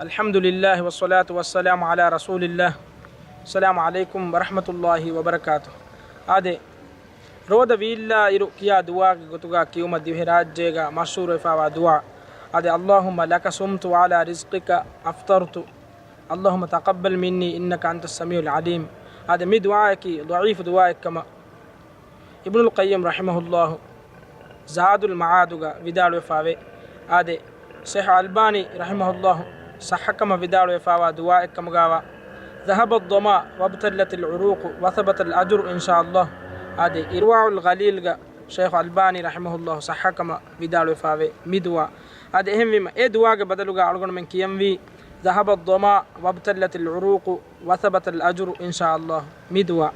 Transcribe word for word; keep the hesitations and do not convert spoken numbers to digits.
الحمد لله والصلاة والسلام على رسول الله. السلام عليكم ورحمة الله وبركاته. އާދެ، ރޯދަ ވީއްލާ އިރު ކިޔާ ދުޢާގެ ގޮތުގަ ކިޔުމަށް ދިވެހިރާއްޖޭގަ މަޝްހޫރުވެފާވާ ދުޢާ. އާދެ، اللهم لك صمت وعلى رزقك أفطرت، اللهم تقبل مني إنك أنت السميع العليم. އާދެ، މި ދުޢާއަކީ ޟަޢީފު ދުޢާއެއްކަމަށް އިބްނުލް ޤައްޔިމް ރަޙިމަހުﷲ ޒާދުލް މަޢާދުގަ ވިދާޅުވެފާވޭ. އާދެ، ޝޭޚް އަލްބާނީ ރަޙިމަހުﷲ ޞައްޙަކަމަށް ވިދާޅުވެފާވާ ދުޢާއެއްކަމުގާވާ، ذهب الظمأ وابتلت العروق وثبت الأجر إن شاء الله. އާދެ، އިރްވާއުލް ޣަލީލްގަ ޝޭޚް އަލްބާނީ ރަޙިމަހުﷲ ޞައްޙަކަމަށް ވިދާޅުވެފާވޭ މި ދުޢާ. އާދެ، އެހެންވީމަ، އެ ދުޢާގެ ބަދަލުގަ އަޅުގަނޑުމެން ކިޔަންވީ، ذهب الظمأ وابتلت العروق وثبت الأجر إن شاء الله، މި ދުޢާ.